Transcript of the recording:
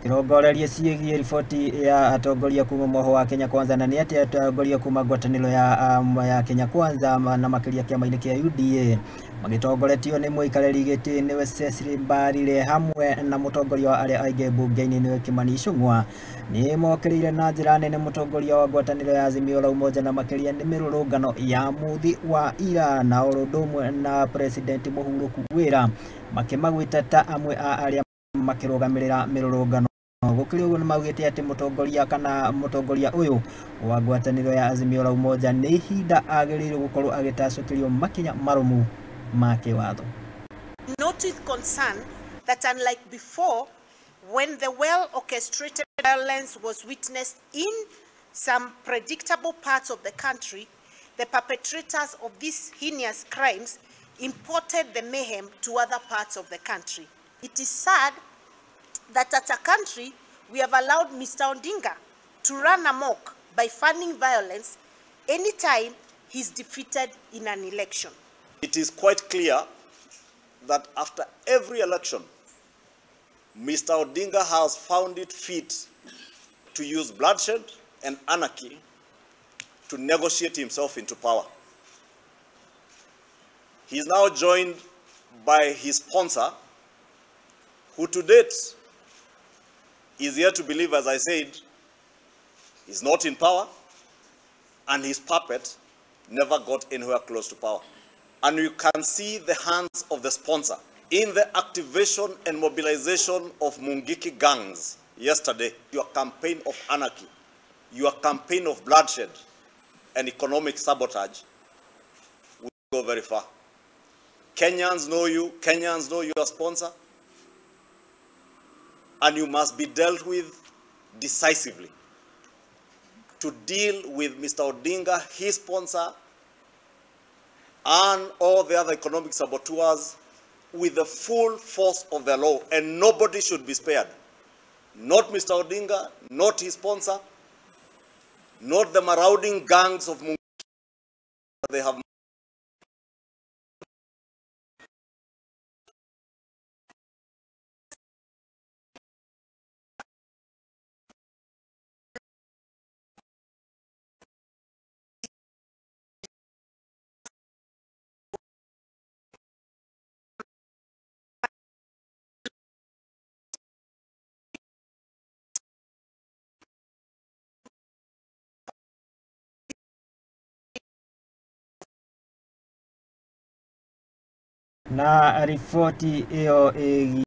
Rongorerie ciĩgiĩ riboti ya atongoria kuma mwoho wa Kenya Kwanza na nĩ atĩ atongoria kuma ngwatanĩro ya Kenya Kwanza na makĩria kĩama-inĩ kĩa UDA magĩtongoretio nĩ mũikarĩri gĩtĩ nĩwe Cecily Mbarire hamwe na mũtongoria wa arĩa aingĩ mbunge-inĩ nĩwe Kimani Ichung'wa nĩ mokĩrĩire na njĩra nene mũtongoria wa ngwatanĩro ya Azimio la Umoja na makĩria nĩ mĩrũrũngano ya mũthĩ wa ira na ũndũ ũmwe na President mũhurũku wĩra makĩmagwĩta ta amwe a arĩa makĩrũgamĩrĩra mĩrũrũngano. Gũkĩrĩ ũguo nĩ maugĩte atĩ mũtongoria kana mũtongoria ũyũ wa ngwatanĩro ya Azimio la Umoja nĩ ihinda agĩrĩirwo gũkorwo agĩtacũkĩrio makinya marũmu ma kĩwatho. Note with concern that unlike before, when the well-orchestrated violence was witnessed in some predictable parts of the country, the perpetrators of these heinous crimes imported the mayhem to other parts of the country. It is sad that as a country, we have allowed Mr. Odinga to run amok by funding violence anytime he's defeated in an election. It is quite clear that after every election, Mr. Odinga has found it fit to use bloodshed and anarchy to negotiate himself into power. He is now joined by his sponsor, who to date is yet to believe, as I said, is not in power, and his puppet never got anywhere close to power. And you can see the hands of the sponsor in the activation and mobilization of Mungiki gangs yesterday. Your campaign of anarchy, your campaign of bloodshed and economic sabotage will go very far. Kenyans know you, Kenyans know your sponsor, and you must be dealt with decisively. To deal with Mr. Odinga, his sponsor, and all the other economic saboteurs with the full force of the law, and nobody should be spared. Not Mr. Odinga, not his sponsor, not the marauding gangs of Mungiki. They have na riboti ĩyo ĩgiĩ